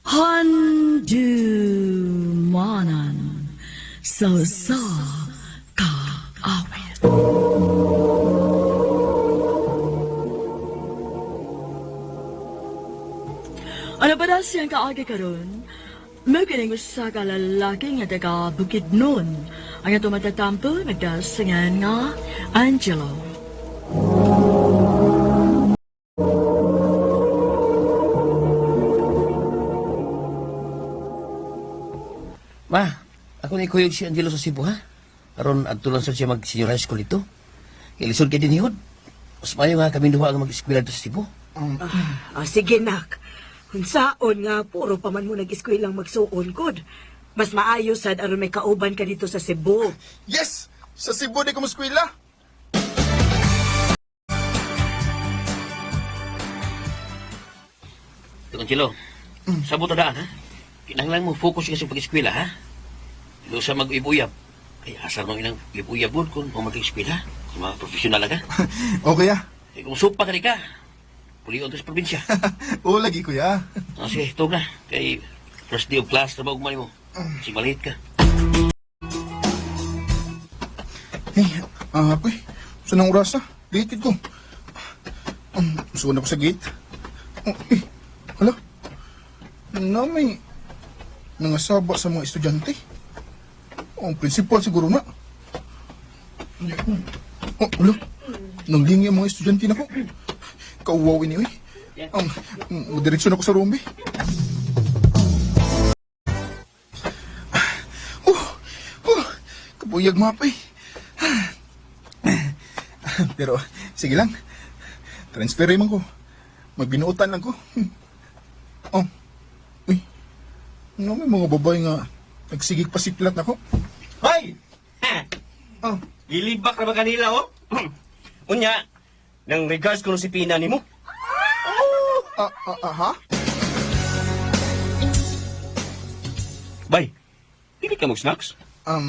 Handumanan sa usa ka awit. Ano ba na siyang kaagi karon? Mao kining usa ka lalaki nga taga Bukidnon. Ang atong matatampo nagdasingan nga Angelo. Ma, ako ni kuyog si Angelo sa Cebu, ha? Aron, adto lang sa siya mag-senior high school ito. Kay lisod kay dinihod. Mas maayo nga kami duha ang mag-eskwela dito sa Cebu. Ah, sige nak. Unsaon nga puro pa man mo nag-eskwelang magsuon gud. Mas maayo sad aron may kauban ka dito sa Cebu. Yes! Sa Cebu di ko moskwela. Ito, Angelo, sabot na daan, ha? Kinahanglan mo focus ka sa pag-eskwela, ha? Ilo sa mag-uyab. Ay, asar mong inang uyab-uyab kung mag-eskwela. Kung mga profesional ka. Okay ah. Eh, kung supa ka di ka, pulion to sa probinsya. Oo lagi kuya. Ah, sige, tug na. Kay first day of class na ba ugma mo? Sige, maliit ka. Hey, ah, pre. Saan ang oras na? Late ko. Suon ako sa gate. Oh, eh, hala. Na may nangasaba sa mga estudyante. Oh, ang principal siguro na. Oh, hala. Nanglingi ang mga estudyante na ko. Kauwaw ini, eh. Diretso na ko sa room, eh. Oh, oh, kabuyag mapa, eh. Pero sige lang. Transfer man ko. Magbinuotan lang ko. Oh. Uy. Ano may mga babae nga nagsigig pasiklat nako. Hoy! Ha! Oh. Gilibak na ba kanila, oh? Unya, nang regards ko si Pina nimo. Ah, ah, ah, ha? Bay, dili ka mag-snacks?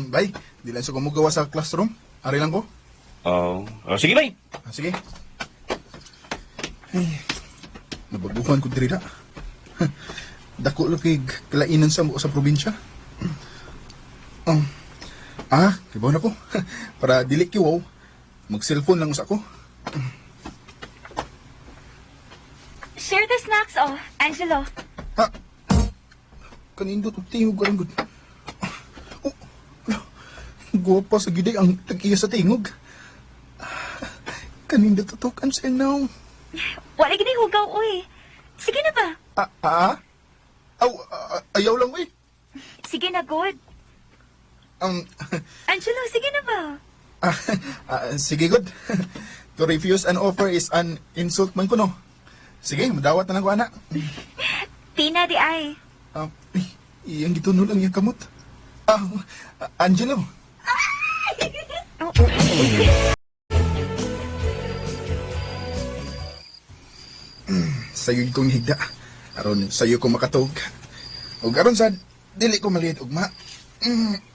Bay, di lang sa kumugawa sa classroom. Ari lang ko. Oo. Oh, sige, bay. Ah, sige. Ay, nabaguhan ko diri na. Dako lang kay kalainan sa sa probinsya. Ah, kibaw na ko. Para dili kiwaw, mag-cellphone lang usa ko. Share the snacks, oh. Angelo. Ha? Kanindot og tingog karon gud. Oh, ala, guwapa sa gidi ang tag-iya sa tingog. Kanindot tutukan sa now. Wala gini hugaw, uy. Sige na ba? Ah, ah? Aw, ah, ayaw lang eh. Sige na, good. Angelo, sige na ba? Ah, ah, sige good. To refuse an offer is an insult man kuno. Sige, madawat na lang ko ana. Tina di ay. Ah, ay, iyang gitunol ang iyang kamot. Ah, Angelo. Oh. Sayo kong higda. Aron sayo ko makatug. Ug aron sad dili ko maliit ugma.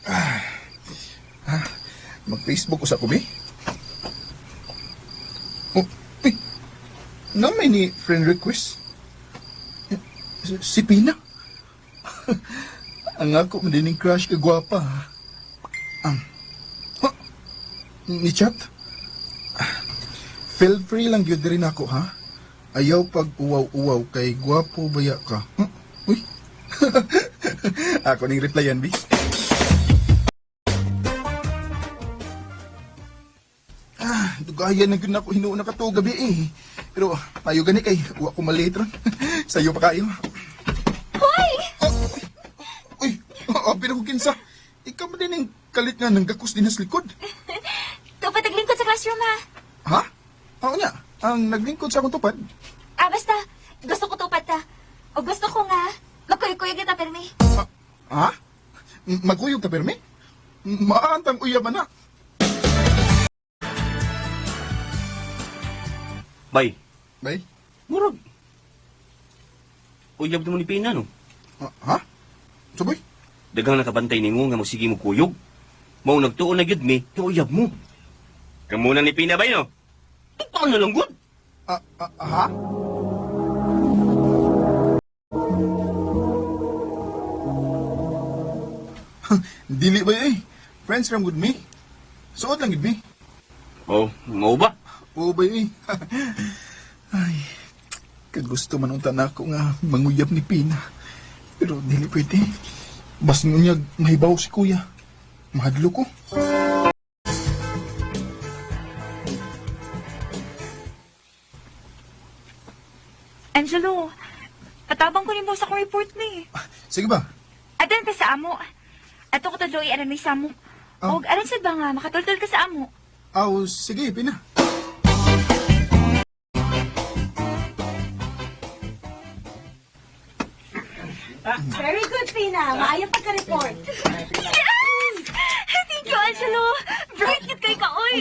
Ah. Ah, mag-Facebook usa ko bi. Oh, uy. Na may ni friend request. Eh, si Pina. Ang ako man din crush ka gwapa. Ha? Ni chat. Ah, feel free lang gyud diri nako ha. Ayaw pag uwaw-uwaw kay gwapo baya ka. Huh? Uy. Ako ning replyan, bi. Ah, dugayan na gyud nako hinuon na kato gabi eh. Pero payo gani kay wa ko malate ron. Sayo pa kayo. Hoy! Oh, uy, oh, pero kung kinsa. Ikaw ba din ang kalit nga nang gakos din sa likod? Tupad naglingkod sa classroom, ha? Ha? Ako niya, ang naglingkod sa akong tupad. Ah, basta. Gusto ko tupad ta. O gusto ko nga, magkuyog-kuyog kita, permi. Ah, ha? Magkuyog ta permi? Maantang uyab na. Bay, Bay? murag. Uyab mo ni Pina, no? Ah, ha? Suboy? Daghang nakabantay nimo nga magsige mo kuyog. Mao nagtuon na gyud mi, nga uyab mo. Kamo na ni Pina, bay, no? Totoo na lang, gud. Ah, ah, ha? Dili ba eh. Friends ram gud mi. Suot lang gud mi. Oh, mao ba? Oo ba eh. Ay, kagusto man unta na ako nga manguyab ni Pina. Pero dili pwede. Bas ngunyag mahibaw si kuya. Mahadlo ko. Angelo, katabang ko nimo sa akong report ni. Sige ba? Adan ka sa amo. Ato ko tadlo aran may samok. Ah. Og aron sad ba nga makatultol ka sa amo? Aw, sige, Pina. Very good, Pina. Maayo pagka-report. Yes! Thank you, Angelo. Bright gid kay ka oy.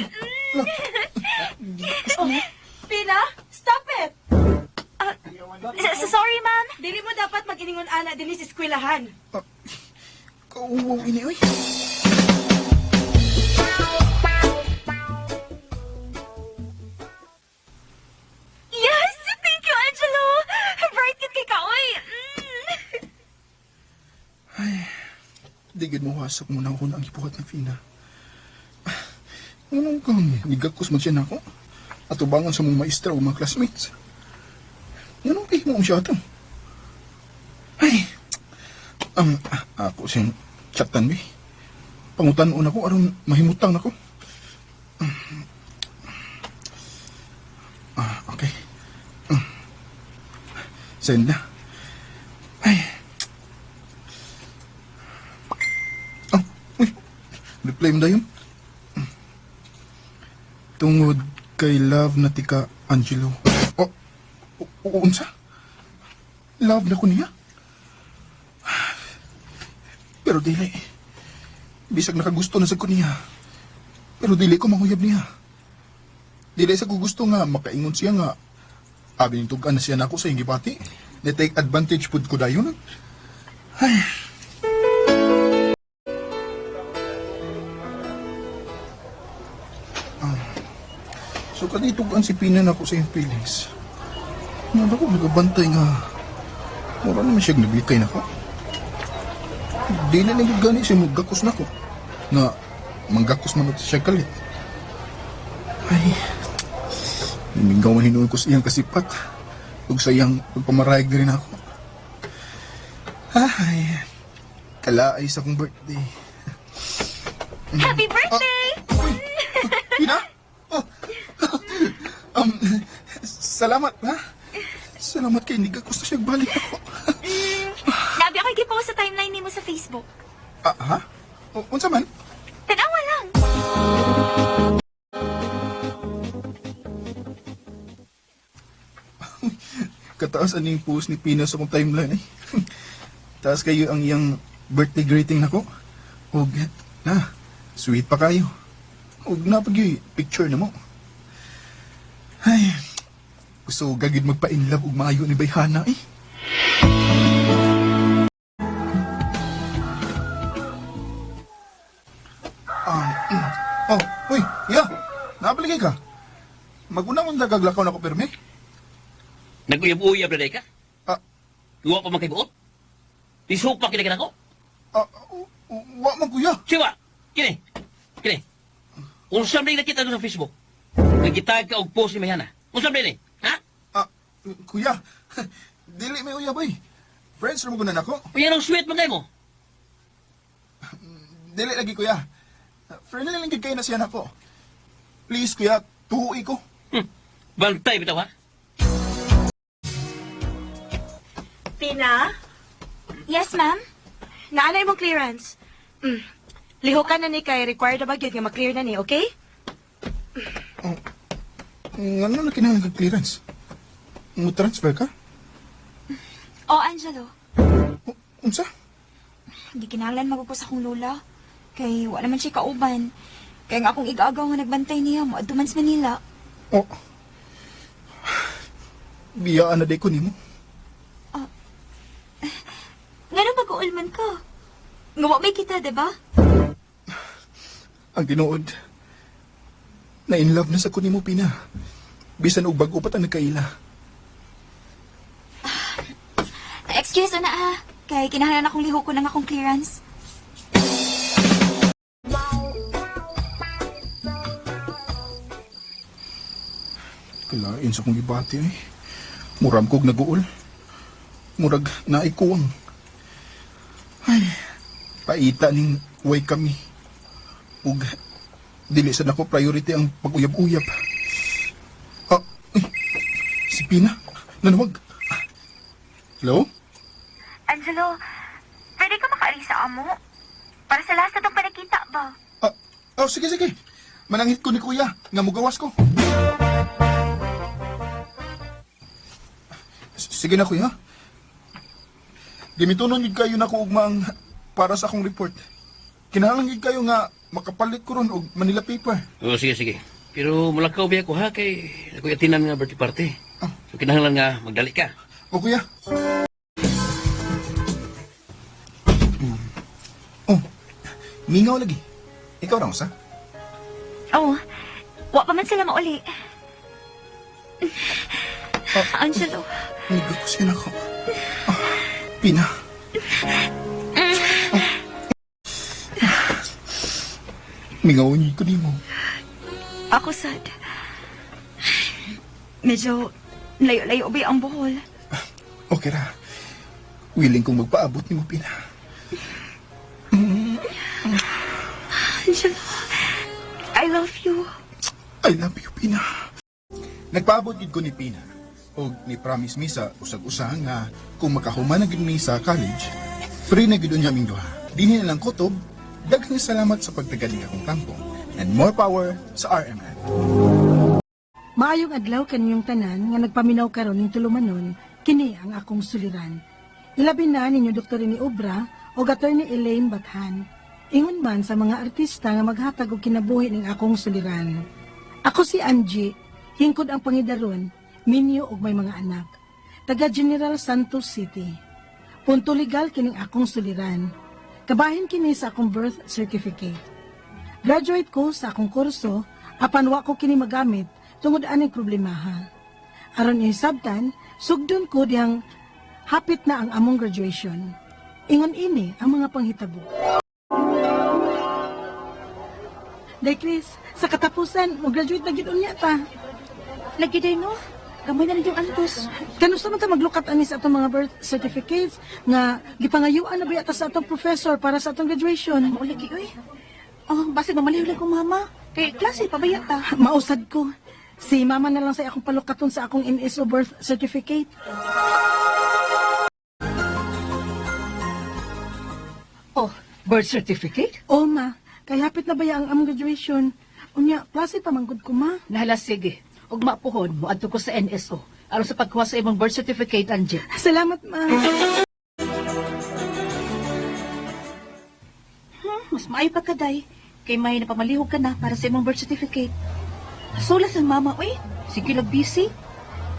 Mm. Pina, stop it! Ah, sorry, ma'am. Dili mo dapat mag-iningon ana dinhi sa eskwelahan. Ah, kauwaw ini, oy. Yes! Thank you, Angelo. Bright gid kay ka oy. Mm. Di gid mo wasok mo na ako na ang gibuhat ni Pina. Ngunong kang nigakos man siya nako? Atubangan sa mong maestra o mga classmates. Ngunong kay mo siya ato? Ay, ako siyang chatan bi. Pangutan-on ako aron mahimutang nako. Ah, okay. Send na. Ay. Oh, uy. Reply mo dayon. Tungod kay love na tika Angelo. Oh, unsa? Love na ko niya? Pero dili. Bisag nakagusto na sa ko niya. Pero dili ko manguyab niya. Dili sa ko gusto nga makaingon siya nga abi ning tug-an na siya nako sa iyang gibati. Ni take advantage pud ko dayon. Ay. So kaditugan si Pina na ako sa iyang feelings. Nga ba ko nagabantay nga mura naman siya naglikay na ko. Di na naging gani siya magakos na ko. Nga manggakos man ako siya kalit. Ay, Nimingaw man hinuon ko sa iyang kasipat. Ug sa iyang pagpamarayag na rin ako. Ay, kalaay sa akong birthday. Happy birthday! Pina? Oh. Salamat, ha? Salamat kay nigakos na siya balik ako. Nabi ako gipost sa timeline nimo sa Facebook. Ah, ha? O, unsa man? Tanawa lang. Kataas aning post ni Pina sa akong timeline eh. Taas kayo ang iyang birthday greeting nako. Og na, sweet pa kayo. Og napag picture na mo. Ay, gusto ko gagid magpa-inlove og maayo ni Bayhana eh. Oh, uy, ya, napaligay ka. Maguna mong dagaglakaw na ko pirmi. Nag-uyab-uyab na day ka? Ah, Iwa pa man kay buot? Isupa kini ka nako? ah, wa man kuya. Siwa! Kini! Kini! Unsa man nakita doon sa Facebook? Nagitag ka og post ni Mayana. Unsa man ni? Ha? Ah, kuya, dili may uyab ay. Friends ra mo gunan ako. Uy, anong sweet man kay mo? Dili lagi kuya. Friendly lang gid kayo na siya nako. Please kuya, tuoy ko. Bantay bitaw ha? Pina, Yes, ma'am. naanay mong clearance. Mm. Lihokan na ni kay required na ba gyud nga ma-clear na ni, okay? Ngano na kinahanglan kag clearance? Mo transfer ka? Oh, Angelo. Unsa? Hindi kinahanglan magupos akong lola. Kay wala man siya kauban. Kaya nga akong igagaw nga nagbantay niya mo man sa Manila. Oh. Biyaan na day ko nimo. Ngano mag-uulman ka? Nga wa may kita, di ba? Ang tinuod. Na in love na sa ko nimo Pina. Bisan og bag-o pa ta nagkaila. Excuse na ah. Kay kinahanglan akong lihok ko ng akong clearance. Kalain sa kong gibati ay. Muram kog naguol. Murag naikuwang. Ay, paita ning way kami. Ug dili sa nako priority ang pag-uyab-uyab. Ah, eh, si Pina, nanawag. Hello? Angelo, pwede ka makaari sa amo? Para sa last na itong panakita ba? Ah, oh, sige, sige. Manangit ko ni Kuya, nga mugawas ko. Sige na, Kuya. Gamitonon gid kayo na ko ugma ang para sa akong report. Kinahanglan gid kayo nga makapalit ko ron og Manila paper. Oo, sige, sige. Pero mulakaw biya ko ha, kay ako'y atinan nga birthday party. So kinahanglan nga magdali ka. O kuya. Oh, mingaw lagi. Ikaw raw sa? Oo. Oh, wa pa man sila mauli. Angelo, Nigo ko siya nako. Ah, Pina. Oh. Mingaw niyo ko nimo. ako sad. Medyo layo-layo ba ang buhol? Okay ra. Willing kong magpaabot nimo, Pina. Angelo, I love you. I love you, Pina. Nagpaabot gid ko ni Pina og ni promise mi sa usag-usa nga kung makahuman na gid mi sa college, free na gid unya aming duha. Dinhi na lang kutob. Daghang salamat sa pagtagal ning akong kampo and more power sa RMN. Maayong adlaw kaninyong tanan nga nagpaminaw karon ning tulumanon, kini ang akong suliran. Ilabi na ninyo Dr. ni Obra o Attorney Elaine Bathan. Ingon man sa mga artista nga maghatag og kinabuhi ning akong suliran. Ako si Angie, hingkod ang pangidaron, minyo og may mga anak. Taga General Santos City. Punto legal kining akong suliran. Kabahin kini sa akong birth certificate. Graduate ko sa akong kurso, apan wa ko kini magamit tungod aning problemaha. Aron isabtan, sugdon ko dihang hapit na ang among graduation. Ingon ini ang mga panghitabo. Day Chris, sa katapusan, mo-graduate na gid unya ta. Lagi day no? Gamay na rin yung antos. Kanusa man ta maglukat ani sa atong mga birth certificates nga gipangayuan na ba yata sa atong professor para sa atong graduation? Mao lagi oy. Oh, basig mamaliw lang ko mama. Kay klase pabaya ta. Mausad ko. Si mama na lang sa akong palukaton sa akong NSO birth certificate. Oh, birth certificate? O ma, kay hapit na ba ya ang among graduation? Unya, klase pa manggod ko ma. Nahala sige. Ug mapuhon mo adto ko sa NSO. Aron sa pagkuha sa imong birth certificate, Angie. Salamat ma. Mas maayo pa ka, day. Kay may napamalihog ka na para sa imong birth certificate. Sulas ang mama, oy. Sige lang busy.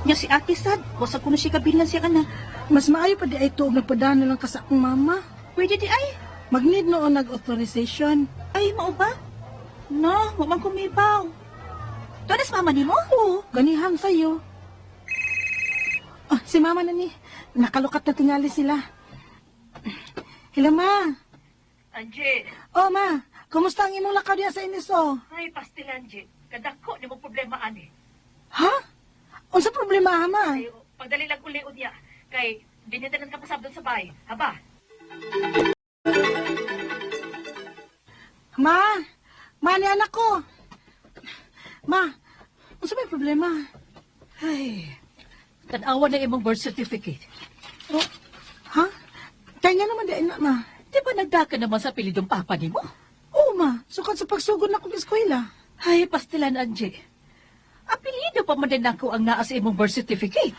Nya si Ate Sad, wasa ko na siya kabilan siya ka na. Mas maayo pa di ay tuog nagpadano lang ka sa akong mama. Pwede di ay. Mag-need noon nag-authorization. Ay, mao ba? No, wa man kumibaw. Tunas mama nimo? Oo, ganihan sa'yo. Oh, si mama na ni. Nakalukat na tingali sila. Hello, ma. Angie, Oh, ma. Kumusta ang imong lakaw diya sa NSO? ay pastil Angie. Kadako ni mo problema ani. Ha? Unsa problema, ma? Ay, pagdali lang uli unya kay dinitanan ka pasabdon sa bahay. Haba. Ma! Ma, ni anak ko! Ma, unsa may problema? Ay, tanawa na imong birth certificate. Oh, ha? Kaya nga naman di ay na, ma. Di ba nagdaka naman sa apelidong papa nimo? Oo, ma. Sukad sa pagsugod na kong eskwela. Ay, pastilan, Angie. Apelyido pa man din ako ang naa sa imong birth certificate.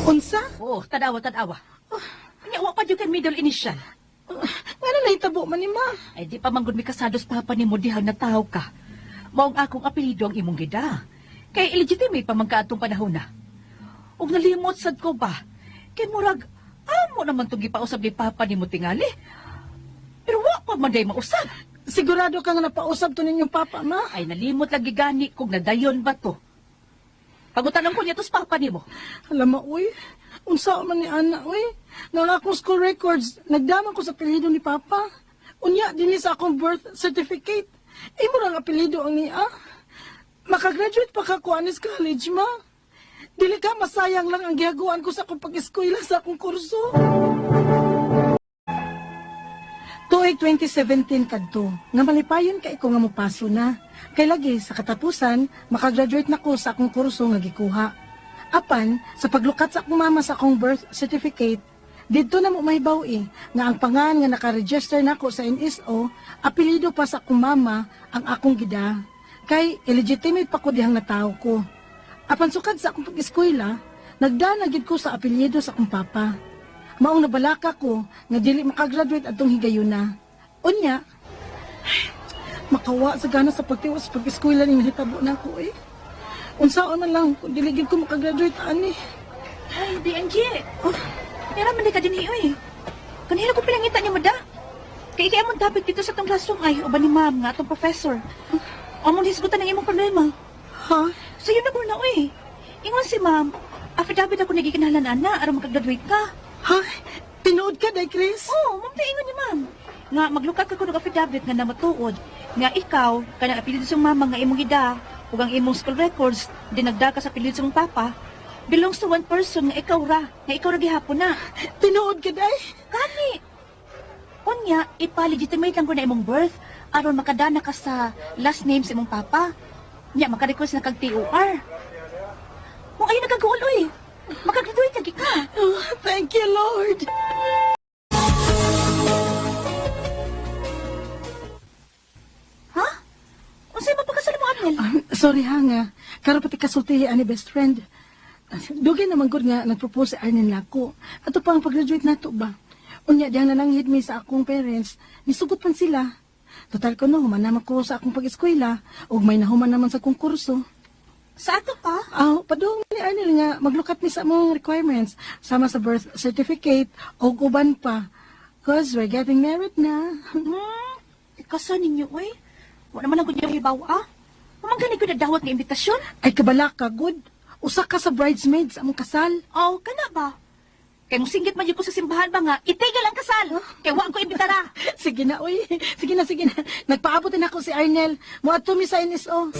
Unsa? Oo, tanawa, tanawa. Nya, wa pa jud kay middle initial. Nga na nahitabo man ni ma. Ay, di pa manggod mi kasados papa nimo dihang nataw ka. Maong akong apelyido ang imong gida. Kay illegitimate pa man kaatong panahon na. Ug nalimot sad ko ba? Kay murag amo naman tong gipausab ni papa nimo tingali. Pero wa pa man day mausab. Sigurado ka nga napausab to ninyong papa, ma. Ay nalimot lagi gani kung nadayon ba to. Pagutanan ko niya to sa papa nimo. Alam mo, uy. Unsa man ni Ana, uy. Nga ang akong school records, nagdaman ko sa apelyido ni papa. Unya, dinhi sa akong birth certificate. Imo rang apelyido ang niya. Makagraduate pa ka ko anis college, ma. Dili ka masayang lang ang gihaguan ko sa akong pag-eskwela sa akong kurso. Tuig 2017 kadto, nga malipayon kay ko nga mopaso na. Kay lagi sa katapusan, makagraduate na ko sa akong kurso nga gikuha. Apan, sa paglukat sa akong mama sa akong birth certificate, didto na mo mahibaw eh, nga ang pangan nga nakaregister nako sa NSO, apelyido pa sa akong mama ang akong gida. Kay illegitimate pa ko dihang natawo ko. Apan sukad sa akong pag-eskwela, nagdana gid ko sa apelyido sa akong papa. Maong nabalaka ko nga dili makagraduate atong higayuna. Unya, ay, makawa sa gana sa pagtiwas sa pag-eskwela ning nahitabo nako eh. Unsaon man lang kung dili gid ko makagraduate ani. Ay, di Angie. Oh, Nira man di ka din oy. Kanila ko pinangita niya mo da. Kay kay among topic dito sa tong classroom ay uban ni ma'am nga atong professor. Among hisgutan ang imong problema. Ha? So yun na ko na oy. Ingon si ma'am, affidavit ako nagikinahanglan ana aron makagraduate ka. Ha? Tinuod ka day, Chris? Oo, ma'am ingon ni ma'am. Nga maglukat ka kuno og affidavit nga namatuod nga ikaw kanang apelyido sa mama nga imong ida ug ang imong school records dinagda ka sa apelyido sa imong papa belongs to one person nga ikaw ra gihapon na. Tinuod ka day? Kani. Unya, ipa-legitimate lang ko na imong birth aron makadana ka sa last name sa imong papa. Nya maka-request na kag TOR. Kung ayo nagkaguol oy. Makagraduate lagi ka. Oh, thank you, Lord. Ha? Unsay mapakasal mo, Arnel? Sorry ha nga. Karon pati kasultihi ani best friend. Dugay naman gud nga nagpropose si Arnin nako. Ato pa ang pag-graduate nato ba? Unya diyang nananghid mi sa akong parents, nisugot man sila. Total ko no, human naman ko sa akong pag-eskwela ug may nahuman naman sa akong kurso. Sa ato pa? Aw, padung ni Arnel nga maglukat mi sa among requirements sama sa birth certificate ug uban pa. 'Cause we're getting married na. Ikasa ninyo, oy. Wala naman lang ko niya hibaw, ah. Pamangganay ko na dawat nga imbitasyon. Ay kabala ka good. Usa ka sa bridesmaids among kasal. Aw, kana ba? Kay mong singgit man yun ko sa simbahan ba nga, itigil ang kasal. Kay wa ko imbitara. Sige na, uy. Sige na, sige na. Nagpaabot din ako si Arnel. Muadto mi sa NSO.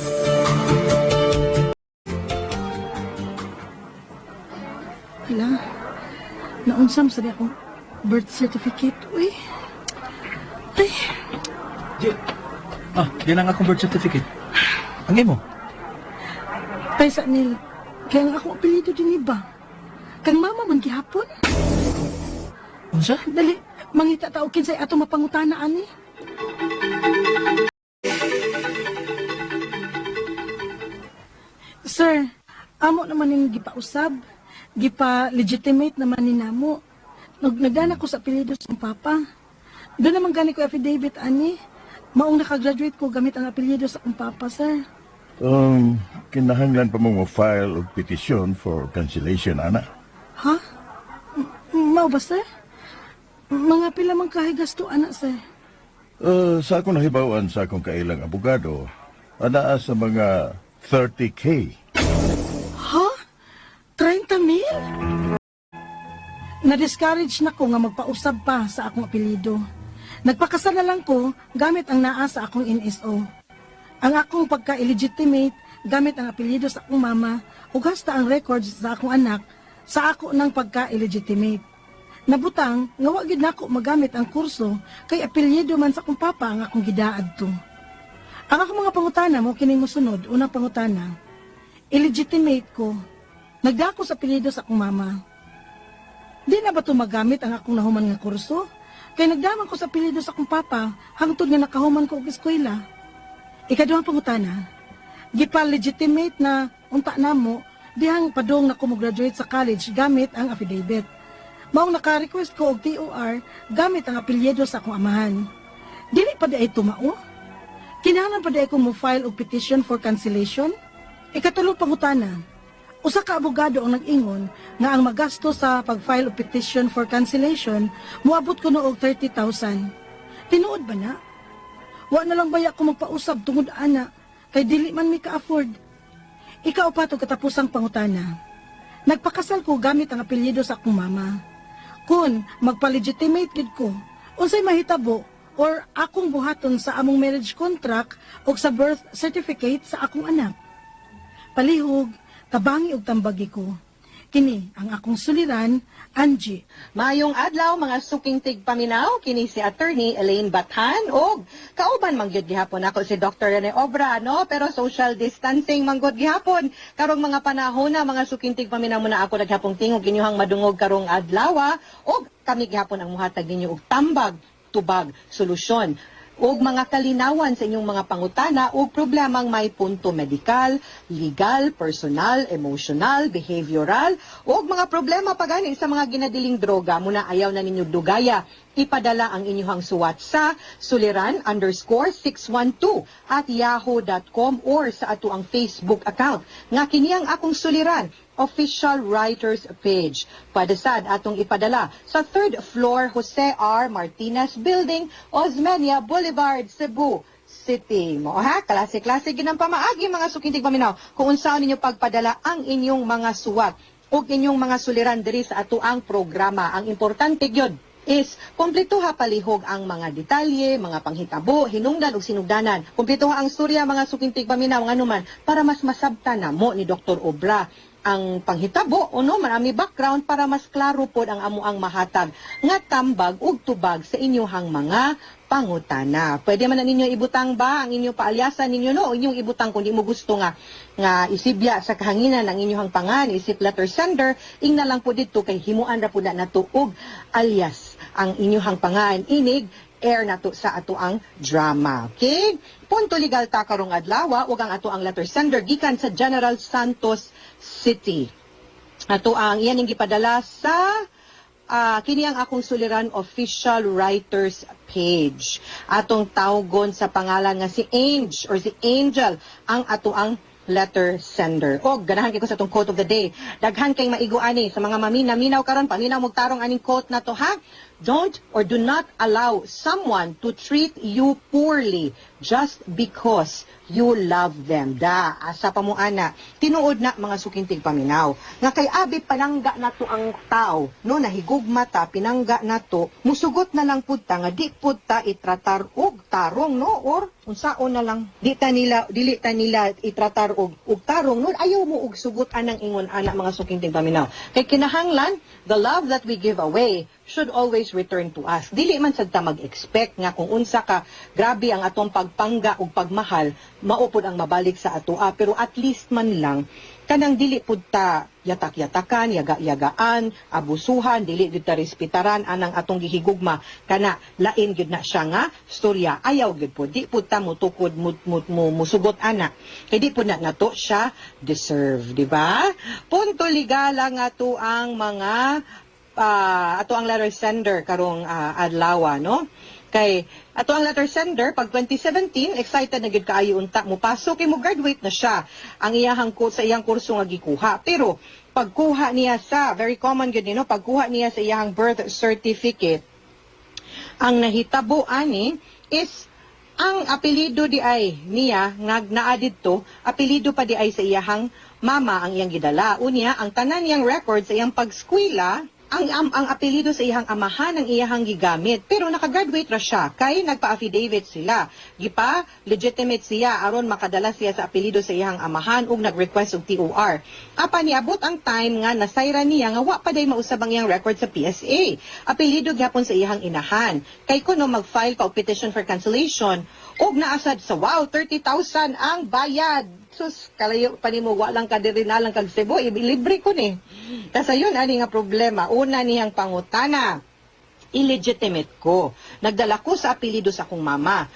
Hala, naunsam sa di akong birth certificate, uy. Ay, Di. Ah, di lang akong birth certificate. Ang imo? kay sa nil, kaya nga akong apelyido din iba. Kang mama man gihapon. Unsa? Dali, mangita ta og kinsay ato mapangutana ani. Sir, amo naman ning gipausab, gipa-legitimate naman ni namo. Nagdana ko sa apelyido sa papa. Doon naman gani ko affidavit ani. Maong nakagraduate ko gamit ang apelyido sa akong papa, sir. Kinahanglan pa mo file og petition for cancellation, ana. Ha? Mao ba, sir? Mga pila man kahay gasto, ana, sir. Sa akong nahibawan sa akong kailang abogado, anaa sa mga 30K. Ha? 30 mil? Na-discourage na ko nga magpausab pa sa akong apelyido. Nagpakasal na lang ko gamit ang naa sa akong NSO. Ang akong pagka-illegitimate gamit ang apelyido sa akong mama ug hasta ang records sa akong anak sa ako ng pagka-illegitimate. Nabutang nga wa gid nako magamit ang kurso kay apelyido man sa akong papa ang akong gidaad to. Ang akong mga pangutana mo kining mosunod, unang pangutana, illegitimate ko. Nagdako sa apelyido sa akong mama. Di na ba ito magamit ang akong nahuman nga kurso? Kay nagdaman ko sa apelyido sa akong papa hangtod nga nakahuman ko og eskwela. Ikaduhang pangutana, gipa-legitimate na unta namo dihang padung na ko mo-graduate sa college gamit ang affidavit. Maong naka-request ko og TOR gamit ang apelyido sa akong amahan. Dili pa di ay tumao? Kinahanglan pa di ay ko mo-file og petition for cancellation? Ikatulong pangutana, usa ka abogado ang nag-ingon nga ang magasto sa pag-file og petition for cancellation moabot kuno og 30,000. Tinuod ba na? Wa na lang baya ko magpausab tungod ana kay dili man mi ka-afford. Ikaw pa to katapusang pangutana. Nagpakasal ko gamit ang apelyido sa akong mama. Kun magpa-legitimate gid ko, unsay mahitabo or akong buhaton sa among marriage contract o sa birth certificate sa akong anak. Palihog, Tabangi og tambagi ko. Kini ang akong suliran, Angie. Maayong adlaw, mga suking tigpaminaw, kini si Attorney Elaine Bathan og kauban man gyud gihapon ako si Dr. Rene Obra, no, pero social distancing man gud gihapon karong mga panahon na, mga suking tigpaminaw. Muna ako naghapong tingog inyong madungog karong adlaw, og kami gihapon ang muhatag ninyo og tambag, tubag, solusyon ug mga kalinawan sa inyong mga pangutana o problemang may punto medikal, legal, personal, emotional, behavioral, o mga problema pagani sa mga ginadiling droga. Muna ayaw na ninyo dugaya. Ipadala ang inyong suwat sa suliran_612@yahoo.com or sa ato ang Facebook account nga kini ang Akong Suliran Official Writers Page. Pwede sad atong ipadala sa third floor, Jose R. Martinez Building, Osmeña Boulevard, Cebu City. Mo ha, klase-klase ginang pamaagi, mga suking tigpaminaw, kung unsaon ninyo pagpadala ang inyong mga suwat ug inyong mga suliran diri sa ato ang programa. Ang importante gyud is kumpletuha palihog ang mga detalye, mga panghitabo, hinungdan ug sinugdanan. Kumpletuha ang storya, mga suking tigpaminaw, nganuman para mas masabtan na mo ni Dr. Obra ang panghitabo o no marami background para mas klaro pod ang amo ang mahatag nga tambag ug tubag sa inyong mga pangutana. Pwede man na ninyo ibutang ba ang inyong paalyasan ninyo, no, o inyong ibutang kung di mo gusto nga nga isibya sa kahanginan ang inyong pangan isip letter sender, ingna lang po dito kay himuan ra po na nato og alias ang inyong pangan inig air nato sa ato ang drama. Okay? Punto legal ta karong adlaw ug ang ato ang letter sender gikan sa General Santos City. Ato ang iyan ang gipadala sa kini ang Akong Suliran Official Writers Page. Atong tawgon sa pangalan nga si Ange or si Angel ang ato ang letter sender. O ganahan kay ko sa atong quote of the day. Daghan kay maigo ani sa mga mamina minaw karon, paminaw mog tarong aning quote na to, ha. Don't or do not allow someone to treat you poorly just because you love them. Da, asa pa mo ana. Tinuod na, mga suking tigpaminaw. Nga kay abi panangga na to ang tao, no, nahigugma ta, pinangga na to, musugot na lang pud ta nga di pud ta itratar og tarong, no, or unsaon na lang di ta nila, dili ta nila itratar og tarong, no. Ayaw mo og sugot anang ingon ana, mga suking tigpaminaw, kay kinahanglan the love that we give away should always return to us. Dili man sad ta mag-expect nga kung unsa ka grabe ang atong pagpangga ug pagmahal, mao pod ang mabalik sa atoa, pero at least man lang kanang dili pud ta yatak-yatakan, yaga-yagaan, abusuhan, dili gyud ta respetaran anang atong gihigugma. Kana lain gyud na siya nga storya. Ayaw gyud po, di pud ta mutukod mo musugot ana. Kay di pud na nato siya deserve, di ba? Punto ligala nga to ang mga ato ang letter sender karong adlaw, no? Kay ato ang letter sender, pag 2017, excited na gyud kaayo unta mo pasok kay mo graduate na siya ang iyahang ko sa iyang kurso nga gikuha. Pero pagkuha niya sa, very common gyud ni, no, pagkuha niya sa iyahang birth certificate, ang nahitabo ani is ang apelyido di ay niya nga naa didto, apelyido pa di ay sa iyahang mama ang iyang gidala. Unya, ang tanan niyang record sa iyang pagskwela, ang apelyido sa iyang amahan ang iyahang gigamit. Pero nakagraduate ra siya kay nagpa-affidavit sila. Gipa legitimate siya aron makadala siya sa apelyido sa iyang amahan ug nag-request og TOR. Apan niabot ang time nga nasayra niya nga wa pa day mausab ang iyang record sa PSA. Apelyido gyapon sa iyang inahan. Kay kuno mag-file ka og petition for cancellation ug naasad sa wow, 30,000 ang bayad. Sus, kalayo pa nimo, wa lang ka diri na lang kag Cebu, libre ko ni. Kasayon ani nga problema, una niyang pangutana, illegitimate ko. Nagdala ko sa apelyido sa akong mama.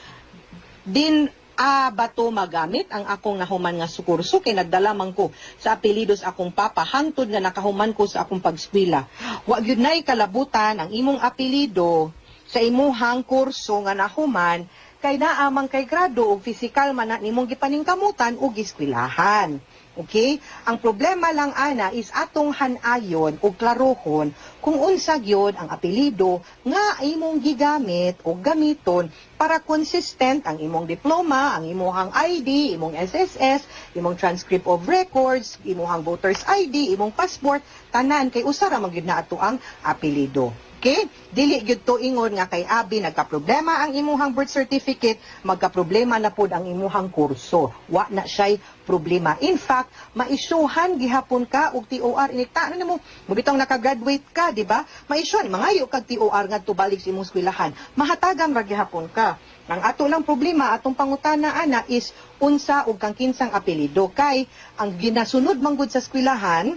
Din a bato magamit ang akong nahuman nga sukurso kay nagdala man ko sa apelyido sa akong papa hangtod nga nakahuman ko sa akong pagskwela? Wa gyud nay kalabutan ang imong apelyido sa imuhang kurso nga nahuman kay naa man kay grado ug physical man na nimong gipaningkamutan ug gieskwilahan. Okay? Ang problema lang ana is atong hanayon ug klarohon kung unsa gyud ang apelyido nga imong gigamit o gamiton para consistent ang imong diploma, ang imong ID, imong SSS, imong transcript of records, imong voters ID, imong passport, tanan kay usa ra man gyud na ato ang apelyido. Okay? Dili gyud to ingon nga kay abi nagka-problema ang imuhang birth certificate, magka-problema na pod ang imuhang kurso. Wa na siya'y problema. In fact, maisyuhan gihapon ka og TOR inikta ano nimo, mubitong naka-graduate ka, di ba? Maisyuhan mangayo kag TOR ngadto balik sa imong eskwelahan. Mahatagan ra gihapon ka. Ang ato lang problema atong pangutana ana is unsa ug kang kinsang apelyido, kay ang ginasunod manggod sa eskwelahan,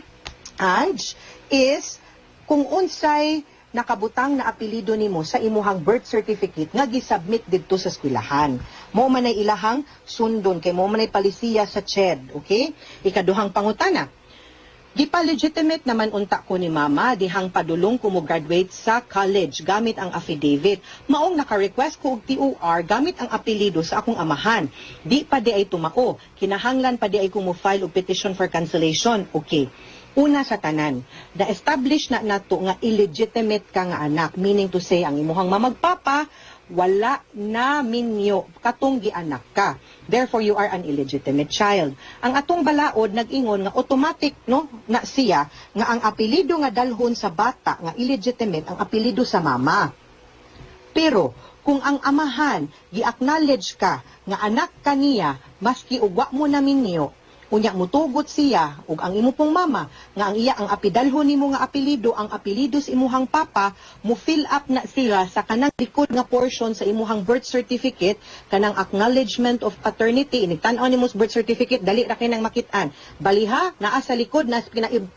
Ange, is kung unsay nakabutang na apelyido nimo sa imuhang birth certificate nga gisubmit didto sa eskwelahan. Mao man ay ilahang sundon kay mao man ay palisiya sa CHED, okay? Ikaduhang pangutana. Gipa-legitimate naman unta ko ni mama dihang padulong ko mo graduate sa college gamit ang affidavit. Maong naka-request ko og TOR gamit ang apelyido sa akong amahan. Di pa di ay tumao. Kinahanglan pa di ay ko mo file og petition for cancellation. Okay. Una sa tanan, na-establish na nato nga illegitimate ka nga anak, meaning to say ang imuhang mamagpapa wala na minyo katong gianak ka. Therefore, you are an illegitimate child. Ang atong balaod nag-ingon nga automatic, no, na siya nga ang apelyido nga dalhon sa bata nga illegitimate ang apelyido sa mama. Pero kung ang amahan gi-acknowledge ka nga anak kaniya maski og wa mo na minyo, unya mutugot siya ug ang imo pong mama nga ang iya ang apidalhon nimo nga apelyido ang apelyido sa imuhang papa, mo fill up na sila sa kanang likod nga portion sa imuhang birth certificate, kanang acknowledgement of paternity. Inig tan-aw nimo sa birth certificate, dali ra kay nang makit-an. Baliha naa sa likod na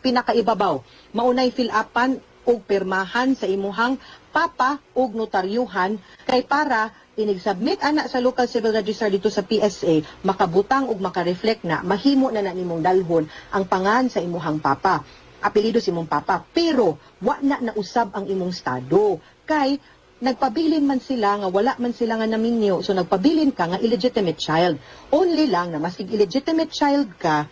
pinakaibabaw, maunay fill upan og pirmahan sa imuhang papa ug notaryuhan kay para inig-submit ana sa local civil registrar dito sa PSA, makabutang ug maka-reflect na mahimo na na nimong dalhon ang pangan sa imuhang papa, apelyido sa imong papa. Pero wa na nausab ang imong estado kay nagpabilin man sila nga wala man sila nga naminyo, so nagpabilin ka nga illegitimate child. Only lang na maski illegitimate child ka,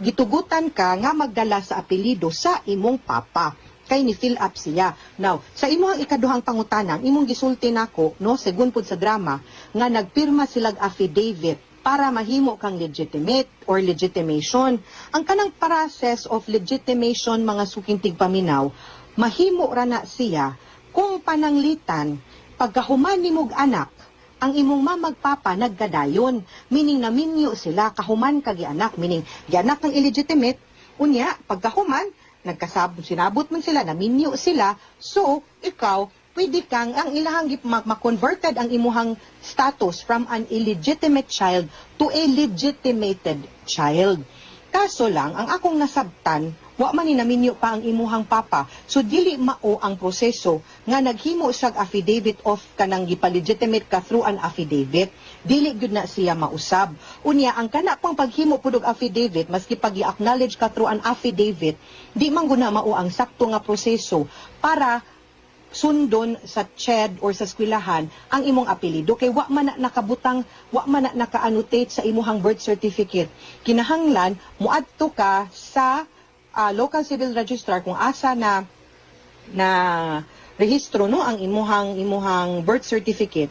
gitugutan ka nga magdala sa apelyido sa imong papa kay ni fill up siya. Now, sa imong ikaduhang pangutana, ang imong gisulti nako, no, segun pud sa drama, nga nagpirma silag affidavit para mahimo kang legitimate or legitimation. Ang kanang process of legitimation, mga suking tigpaminaw, mahimo ra na siya kung pananglitan pagkahuman nimog anak, ang imong mamagpapa nagkadayon, meaning naminyo sila kahuman ka gianak, meaning gianak kang illegitimate, unya pagkahuman nagkasab sinabot man sila, naminyo sila, so ikaw pwede kang ang ilahang ma-converted ang imuhang status from an illegitimate child to a legitimated child. Kaso lang, ang akong nasabtan, wa man ni naminyo pa ang imuhang papa. So dili mao ang proseso nga naghimo siyag affidavit of kanang gipalegitimate ka through an affidavit. Dili gyud na siya mausab. Unya ang kana pang paghimo pud og affidavit, maski pag i-acknowledge ka through an affidavit, di man guna mao ang sakto nga proseso para sundon sa CHED or sa eskwelahan ang imong apelyido kay wa man na nakabutang, wa man na naka-annotate sa imuhang birth certificate. Kinahanglan muadto ka sa local civil registrar kung asa na na rehistro, no, ang imuhang birth certificate.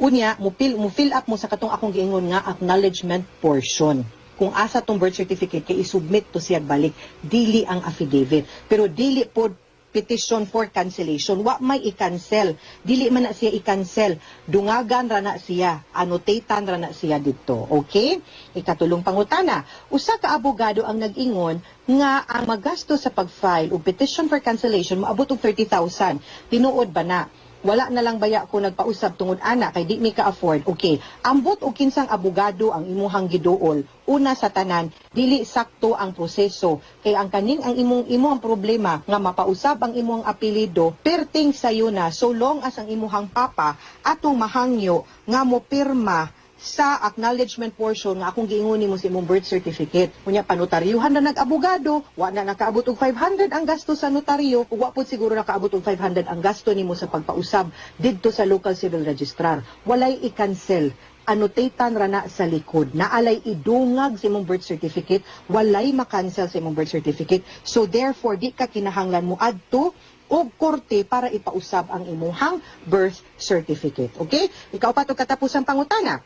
Unya mo fill up mo sa katong akong giingon nga acknowledgement portion kung asa tong birth certificate kay isubmit to siya balik, dili ang affidavit. Pero dili pod petition for cancellation, wa may i-cancel, dili man na siya i-cancel, dungagan ra na siya, annotatean ra na siya didto. Okay, ikatulong pangutana. Usa ka abogado ang nag-ingon nga ang magasto sa pag-file og petition for cancellation moabot og 30,000. Tinuod ba na? Wala na lang baya ko nagpausab tungod ana kay di mi ka-afford? Okay, ambot og kinsang abogado ang imuhang giduol. Una sa tanan, dili sakto ang proseso kay ang kaning ang imong imo ang problema nga mapausab ang imong apelyido, perting sayo na so long as ang imuhang papa atong mahangyo nga mo pirma sa acknowledgement portion nga akong giingon nimo sa imong birth certificate. Unya panotaryuhan na nag-abogado, wa na nakaabot og 500 ang gasto sa notaryo, ug wa pud siguro nakaabot og 500 ang gasto nimo sa pagpausab didto sa local civil registrar. Walay i-cancel, annotatean ra na sa likod. Naalay idungag sa imong birth certificate, walay makancel sa imong birth certificate. So therefore, di ka kinahanglan mo adto og korte para ipausab ang imuhang birth certificate. Okay? Ikaw pa to katapusang pangutana.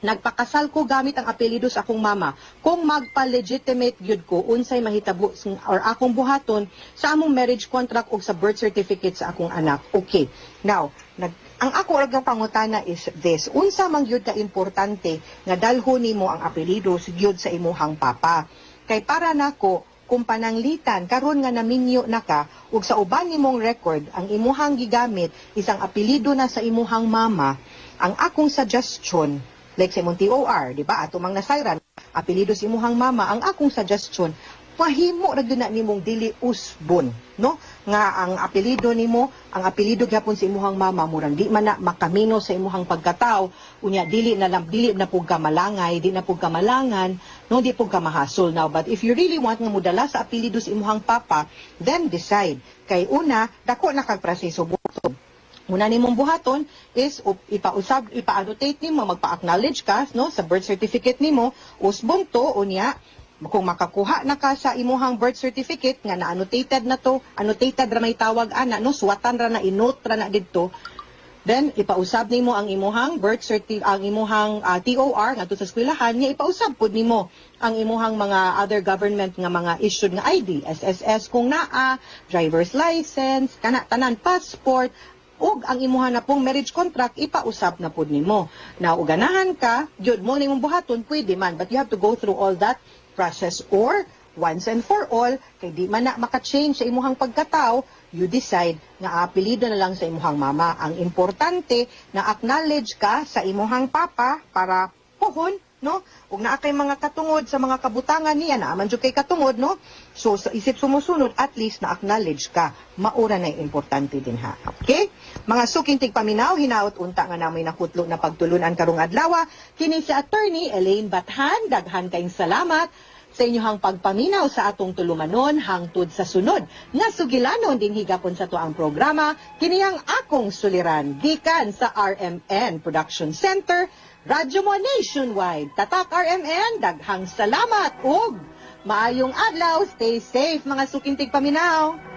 Nagpakasal ko gamit ang apelyido sa akong mama. Kung magpa-legitimate gyud ko, unsay mahitabo or akong buhaton sa among marriage contract o sa birth certificate sa akong anak? Okay. Now, ang ako ra pangutana is this. Unsa man gyud ka importante nga dalhon nimo ang apelyido gyud sa imuhang papa? Kay para nako, kung pananglitan karon nga naminyo na ka ug sa uban nimong record ang imuhang gigamit isang apelyido na sa imuhang mama, ang akong suggestion, like sa imong TOR, di ba? Ato mang nasayran, apelyido sa imuhang mama, ang akong suggestion, mahimo ra gyud na nimong dili usbon, no? Nga ang apelyido nimo, ang apelyido gyapon sa imuhang mama, murang di man na makamino sa imuhang pagkatao, unya dili na lang, dili na pug ka malangay, di na pug ka malangan, no, di pug ka mahasol now. But if you really want nga modala sa apelyido sa imuhang papa, then decide. Kay una, dako na kag proseso buhaton. Una nimong buhaton is ipausab, ipa-annotate nimo, magpa-acknowledge ka, no, sa birth certificate nimo, usbon to. Unya kung makakuha na ka sa imuhang birth certificate nga na-annotated na to, annotated ra may tawag ana, no, suwatan ra na, inote ra na didto. Then ipausab nimo ang imuhang birth certi ang imuhang TOR ngadto sa eskwelahan nga ipausab pud nimo ang imuhang mga other government nga mga issued nga ID, SSS kung naa, driver's license, kana tanan, passport, ug ang imuha na pong marriage contract ipausab na pud nimo. Now, ug ganahan ka, gyud mo nimong buhaton, pwede man, but you have to go through all that process, or once and for all, kay di man na maka-change sa imuhang pagkatao, you decide nga apelyido na lang sa imuhang mama. Ang importante na acknowledge ka sa imuhang papa para puhon, no? Ug naa kay mga katungod sa mga kabutangan niya, naa man jud kay katungod, no? So sa isip sumusunod, at least na acknowledge ka. Maura na yung importante din ha. Okay? Mga suking tigpaminaw, hinaot unta nga namoy nakutlo na pagtulunan karong adlaw. Kini si Attorney Elaine Bathan, daghan kayong salamat sa inyong pagpaminaw sa atong tulumanon hangtod sa sunod nga sugilanon din higapon sa tuang programa, kini ang Akong Suliran, gikan sa RMN Production Center, Radyo Mo Nationwide. Tatak RMN, daghang salamat ug maayong adlaw. Stay safe, mga suking tigpaminaw.